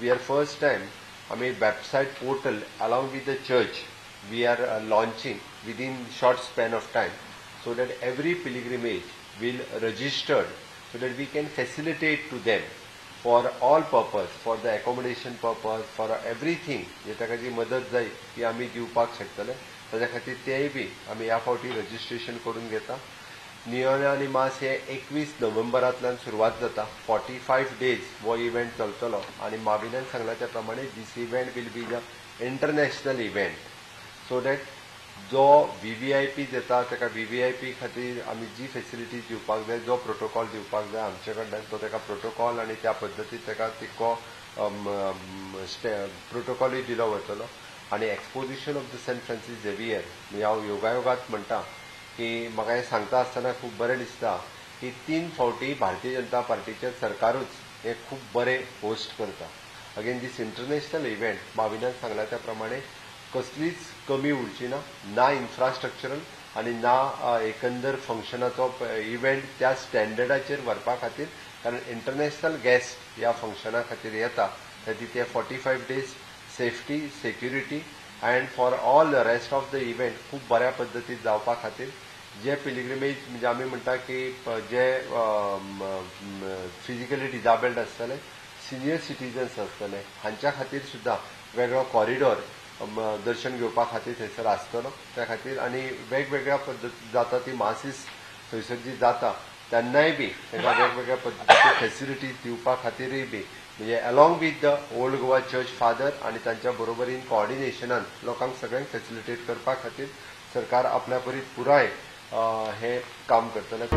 We are first time आमी website portal along with the church we are launching within short span of time, so that every pilgrimage will registered, so that we can facilitate to them for all purpose, for the accommodation purpose, for everything जे ताका जी मदत जाय ती आमी दिवपाक शकतले. ताज्या खातीर तेय बी आमी ह्या फावटी रजिस्ट्रेशन करून घेता. नियोना आनी मास हे 21 नोव्हेंबरांतल्यान सुरवात जाता. 45 डेज हो इव्हेंट चलतलो आनी माविनान सांगला त्या प्रमाणे this event will be the international event, so that जो VVIP येता ताका VVIP खातीर आमी जी फेसिलिटीज दिवपाक जाय, जो प्रोटोकॉल दिवपाक जाय आमचे कडल्यान, तो ताका प्रोटोकॉल आनी त्या पद्दतीन ताका तितको प्रोटोकॉलूय दिलो वतलो. आनी exposition of the Saint Francis Xavier, म्हणजे हांव योगायोगात म्हणटा की म्हाका हें सांगता आसतना खूब बरें दिसता की 3 फावटी भारतीय जनता पार्टीचें सरकारूच हें खूब बरें होस्ट करता. अगेन दीस इंटरनॅशनल इव्हेंट माविनान सांगला त्या प्रमाणे कसलीच कमी उरची ना, ना इन्फ्रास्ट्रक्चरल आनी ना एकंदर फंक्शनाचो इव्हेंट त्या स्टँडर्डाचेर व्हरपा खातीर, कारण इंटरनॅशनल गेस्ट ह्या फंक्शना खातीर येता. खातीर ते 45 days safety, security and for all the rest of the event खूब बऱ्या पद्दतीन जावपा खातीर जे पिलिग्रिमेज म्हणजे आमी म्हणटा की जे फिजिकली डिजाबल्ड आसतले, सिनियर सिटीजन्स आसतले, हांच्या खातीर सुद्दां वेगळो कॉरिडॉर दर्शन घेवपा खातीर थंयसर आसतलो. त्या खातीर आनी वेगवेगळ्या पद्दती जाता ती मासीस थंयसर जी जाता तेन्नाय बी तांकां वेगवेगळ्या पद्दतीच्यो फेसिलिटीज दिवपा खातीरूय बी म्हणजे along with the Old Goa church father आनी तांच्या बरोबरीन कोऑर्डिनेशनान लोकांक सगळ्यांक फेसिलिटेट करपा खातीर सरकार आपल्या परीत पुराय हें काम करतलें.